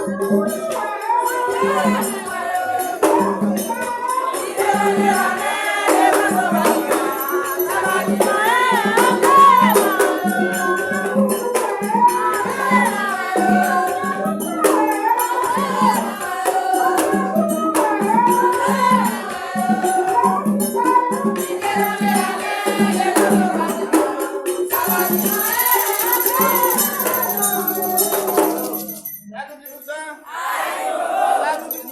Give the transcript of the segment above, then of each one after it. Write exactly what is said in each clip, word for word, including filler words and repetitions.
Sa nou di pou sa? Sa nou di pou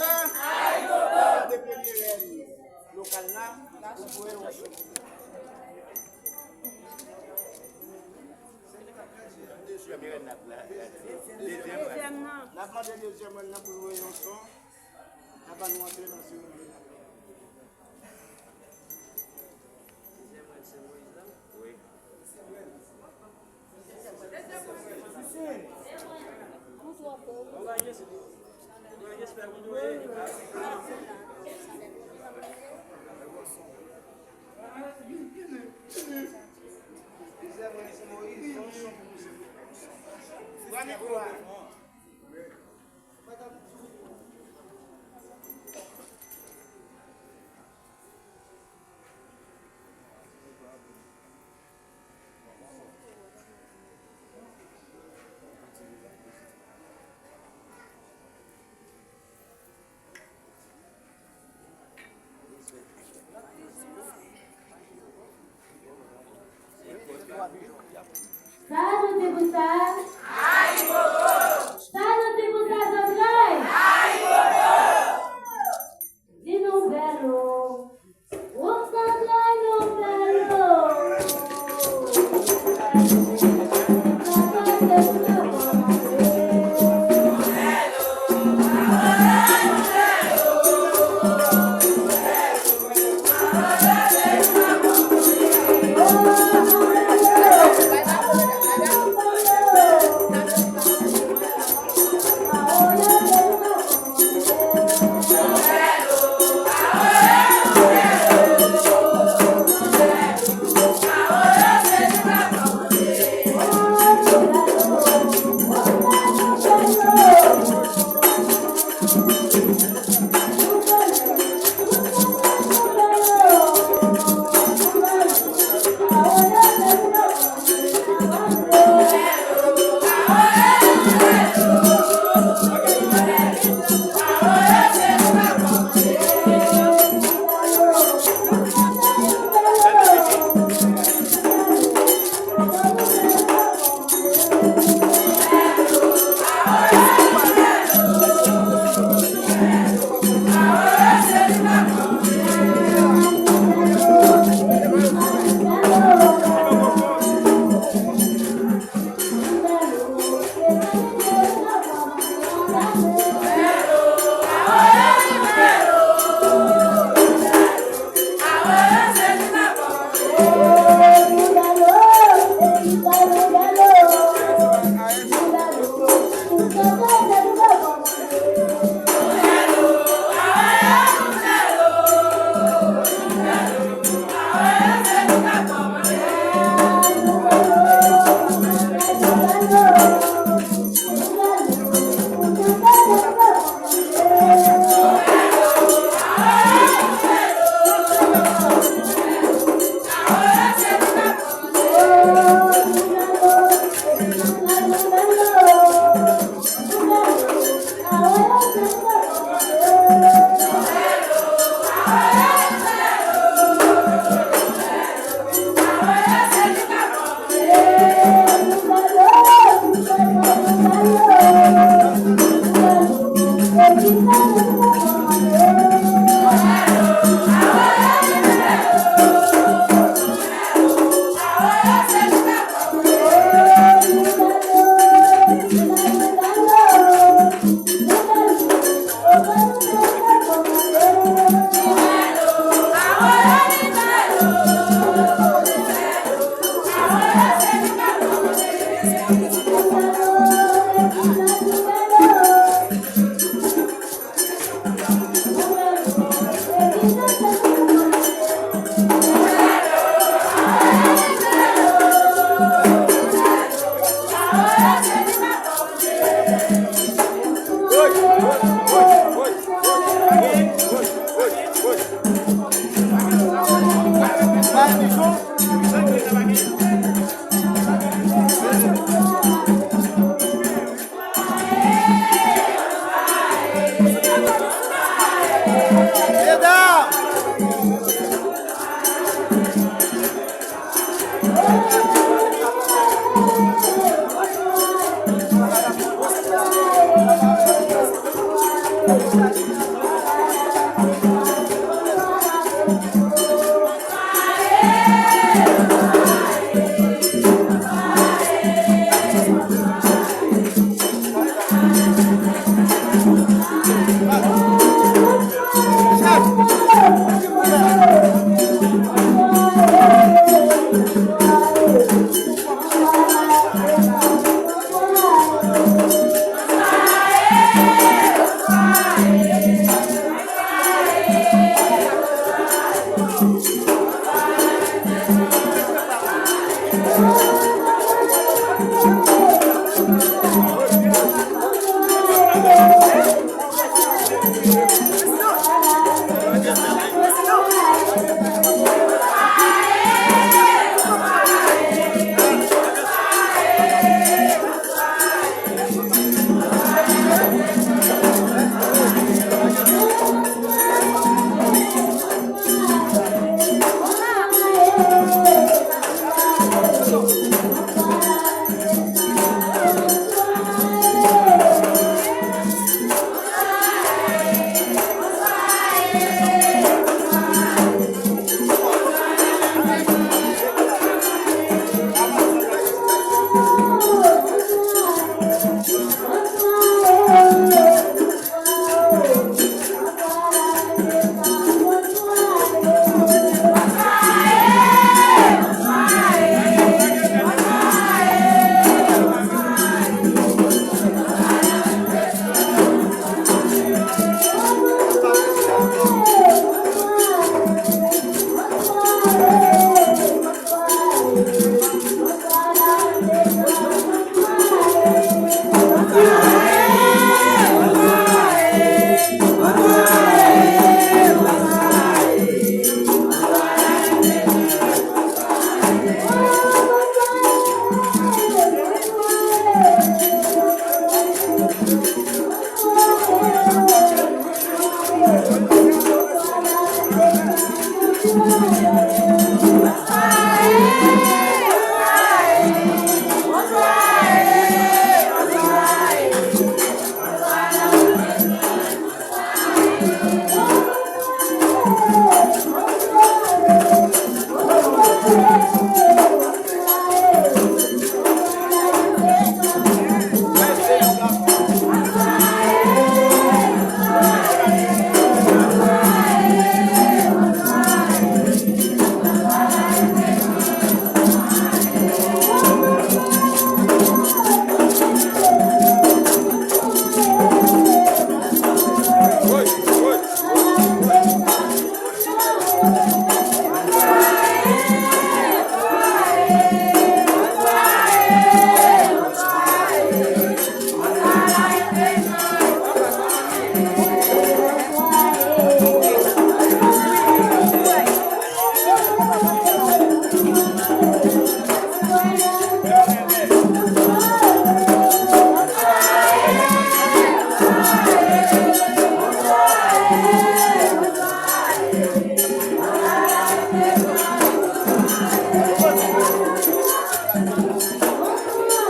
sa? Sa te premye rèv lokal la, pou jwe yon sou. Dezyèm rèv la. Dezyèm rèv. N ap mande dezyèm rèv la pou jwe yon son. N ap ba nou antre nan seremoni. Sa nou di pou sa? Sa nou di pou sa, zantray? Di nou bèlo. Ou zantray nou bèlo.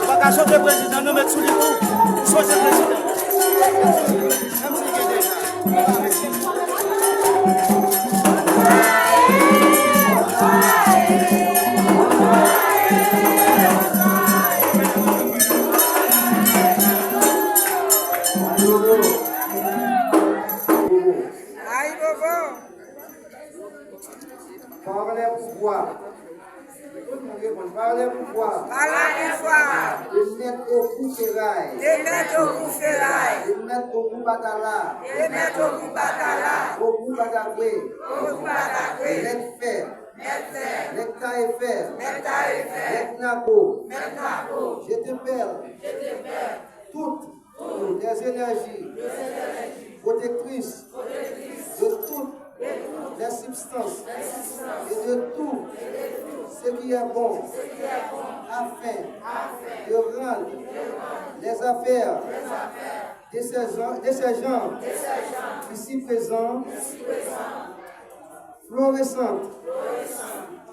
Pa ka chante prezidan, nou met sou li tou. Sonje prezidan. Menm si li gen deja. Ayibobo. Par les pouvoirs. Tout moun reponn, par les pouvoirs. Par les pouvoirs. De Mèt Ogou Feray. De Mèt Ogou Feray. De Mèt Ogou Batala. De Mèt Ogou Batala. Ogou Batagwe. Ogou Batagwe. Mèt Fè. Mèt Fè. Mèt Taye Fè. Mèt Taye Fè. Mèt Nako. Mèt Nako. Je te pèl. Je te pèl. Tout. des énergies protectrices de toutes les substances et de tout ce qui est bon, afin de rendre les affaires de ces gens, de ces gens ici présents florissantes,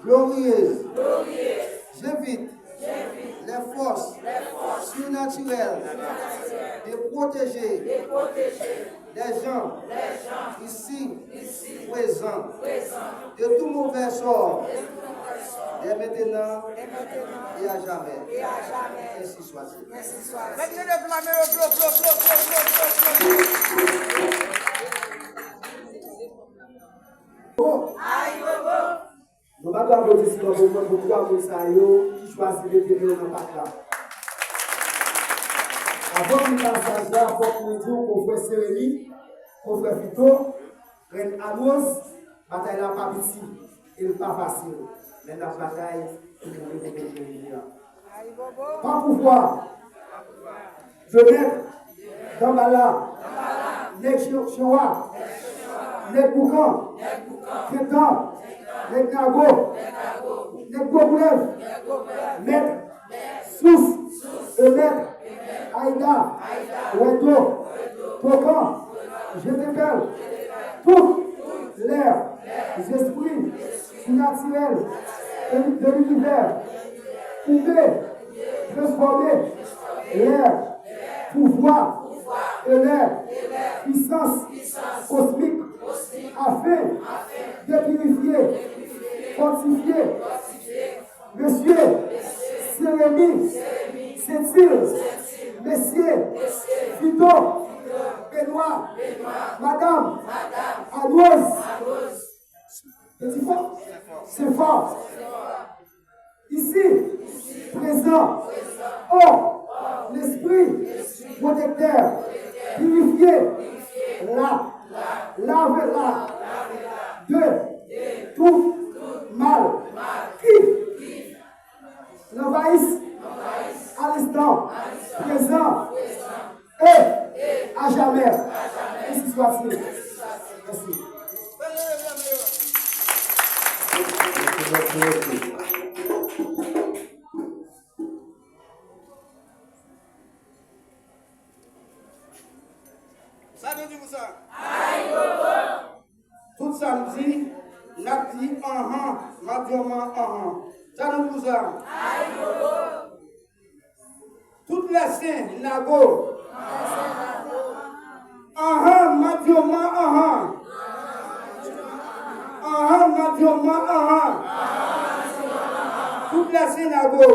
glorieuses. J'invite les forces surnaturelles de protéger les gens ici présents de tout mauvais sort, dès maintenant et à jamais. Ainsi soit-il. Nou bat aplodisman pou mwen pou twa moun sa yo ki chwazi mete men yo nan pak la. Avan m li pasaj la, fòk mwen di w, konfrè Seremi, konfrè Fito, rèn Alwoz, batay la pa piti e l pa fasil, men n ap batay pou nou retounen peyi a. Pa pouvwa, Jonèt, Danbala, nèg Chenwa, nèg Boukan, Kentan, nèg Nago, nèg Gwo Koulèv, mèt, sous, e mèt, Ayida, Wèdo, Tokan, Jetepèl, tout lè, zespri, sinatirèl, de linivè, koupe, transfòme, lè, pouvwa, elè, pisans, kosmik, afen, depirifye, fòtifye, mesye, Seremi, Sentil, mesye, Fito, Benwa, madanm, Alwoz, Petit fò, se fò. Isi, prezan, o, lespri, pwotektè, pirifye, la, lave la, de, tout, mal, ki, lanvayis, alistan, prezan, e ajamè. Ensi swa-t-il. Mèsi. Sa nou di pou sa? Tout sa m di, n ap di anhan, madyòman anhan. Sa nou di pou sa? Tout lè sen, Nago. Anhan, madyòman anhan. Anhan, madyòman anhan. Tout lè sen, Nago.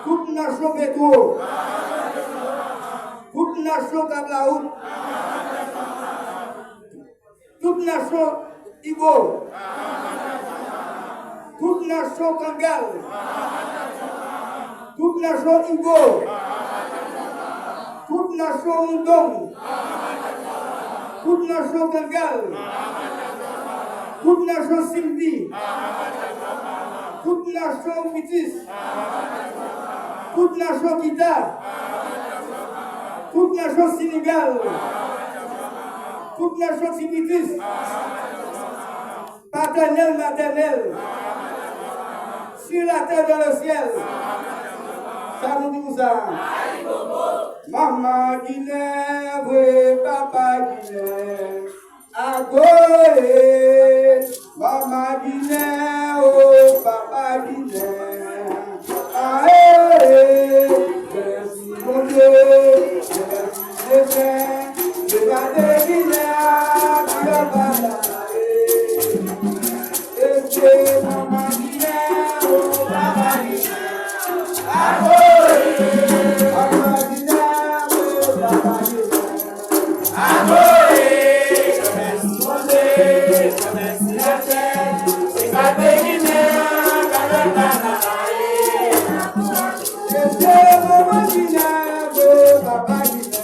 Tout nasyon Petwo. Tout nasyon Kablawout. Tout nasyon Ibo. Tout nasyon Kangal. Tout nasyon Ibo. Tout nasyon Moundong. Tout nasyon Kangal. Tout nasyon Silvi. Tout nasyon Mitis. Tout nasyon Kita. Tout nasyon Senegal. Tout nasyon Timitis. Patènèl, matènèl. Sur la terre, dans le ciel. Sa nou di pou sa? Manman Ginen, vre papa Ginen. Agoe, manman Ginen, o papa Ginen. Ae, mèsi Bondye, mèsi Seyè, se pa de Ginen a ki ap batay. Èske manman Ginen, o papa Ginen. Agoe, manman Ginen, o papa Ginen. Agoe, mèsi Bondye, mèsi Latè, se pa de Ginen a k ap batay. Èske manman Ginen, o papa Ginen.